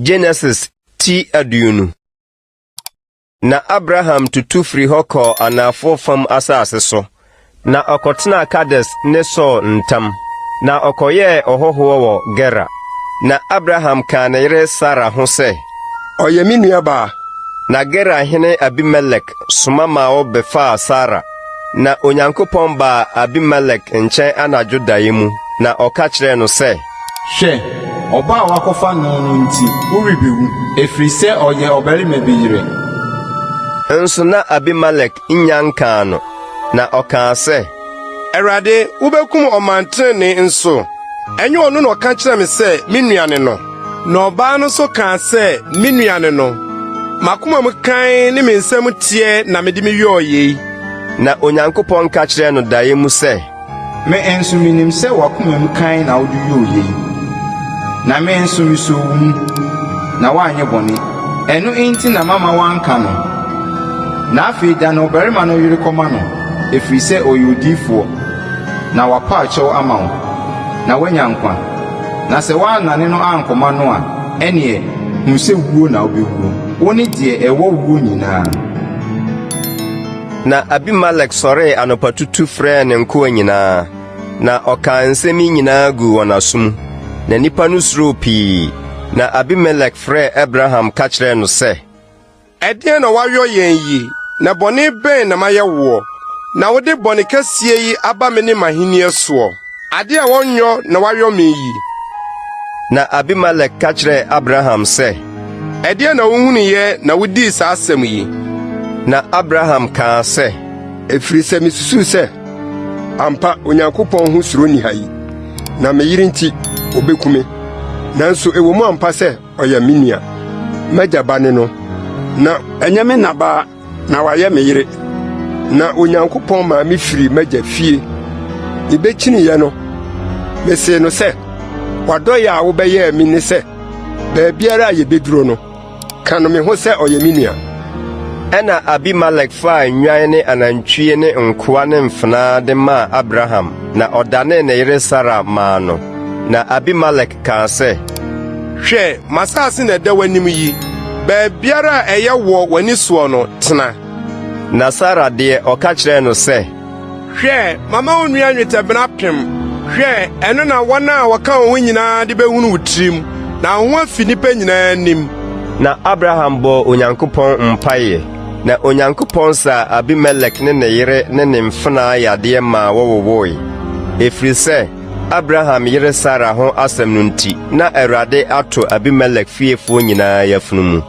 Genesis ti 20. Na Abraham tutu firii hɔ kɔɔ anafoɔ fam asase so, na ɔkɔtenaa Kades ne Sur ntam, na ɔkɔyɛɛ ɔhɔhoɔ wɔ Gerar. Na Abraham kaa ne yere Sara ho sɛ, Ɔyɛ me nuabaa. Na Gerar hene Abimelek soma maa wɔbɛfaa Sara. Na Onyankopɔn baa Abimelek nkyɛn anadwo daeɛ mu, na ɔka kyerɛɛ no sɛ, Hwɛ, ɔbaa a woakɔfa no no nti, worebewu, ɛfiri sɛ ɔyɛ ɔbarima bi yere. Nso na Abimelek nnya nkaa no, na ɔkaa sɛ, Awurade, wubekum ɔman trenee nso? Ɛnyɛ ɔno na ɔka kyerɛɛ me sɛ, 'Me nua ne no'? Na ɔbaa no nso kaa sɛ, 'Me nua ne no. M'akoma mu kann ne me nsam teɛ na mede meyɔɔ yei. Na Onyankopɔn ka kyerɛɛ no daeɛ mu sɛ, Me nso minim sɛ w'akoma mu kann na wode yɔɔ yei, na me nso misoo wo mu, na woanyɛ bɔne. Ɛno nti na mamma woanka no. Na afei dane ɔbarima no yere kɔma no, ɛfiri sɛ ɔyɛ odiyifoɔ, na wapa akyɛw ama wo, na woanya nkwa. Na sɛ woannane no ankɔma no a, ɛnneɛ, hu sɛ wuo na wobɛwuo, wo ne deɛ ɛwɔ woɔ nyinaa. Na Abimelek sɔree anɔpatutu frɛɛ ne nkoa nyinaa, na ɔkaa nsɛm yi nyinaa guu wɔn aso mu. Na nnipa no suroo pii. Na Abimelek frɛɛ Abraham ka kyerɛɛ no sɛ, Ɛdeɛn na woayɔ yɛn yi, na bɔne bɛn na mayɛ woɔ, na wode bɔne kɛseɛ yi aba me ne m'ahennie soɔ? Ade a wɔnyɔ na woayɔ me yi. Na Abimelek ka kyerɛɛ Abraham sɛ, Ɛdeɛn na wohunuiɛ na wudii saa asɛm yi? Na Abraham kaa sɛ, Ɛfiri sɛ misusuw sɛ, ampa Onyankopɔn ho suro nni ha yi, na me yere nti, wobeku me. Nanso ɛwɔ mu ampa sɛ ɔyɛ me nua, m'agya ba ne no, na ɛnyɛ me na ba na wayɛ me yere. Na Onyankopɔn maa me firii m'agya fie. Mibekyiniiɛ no, mesee no sɛ, 'W'adɔe a wobɛyɛɛ me ne sɛ, baabiara a yebeduru no, ka no me ho sɛ ɔyɛ me nua. Ɛnna Abimelek faa nnwan ne anantwie ne nkoa ne mfenaa de maa Abraham, na ɔdanee ne yere Sara maa no. Na Abimelek kaa sɛ, Hwɛ, m'asase na ɛda w'anim yi. Baabiara a ɛyɛ wɔ w'ani soɔ no, tena. Na Sara deɛ, ɔka kyerɛɛ no sɛ, Hwɛ, mama wo nua nnwetɛbena apem. Hwɛ, ɛno na wɔn a wɔka wo ho nyinaa de behunu wo tirim, na wo ho afi nnipa nyinaa anim. Na Abraham bɔɔ Onyankopɔn mpaeɛ, na Onyankopɔn saa Abimelek ne ne yere ne ne mfenaa yadeɛ maa wɔwowoe, ɛfiri sɛ Abraham yere Sara ho asɛm no nti, na Awurade ato Abimelek fiefoɔ nyinaa yafunu mu.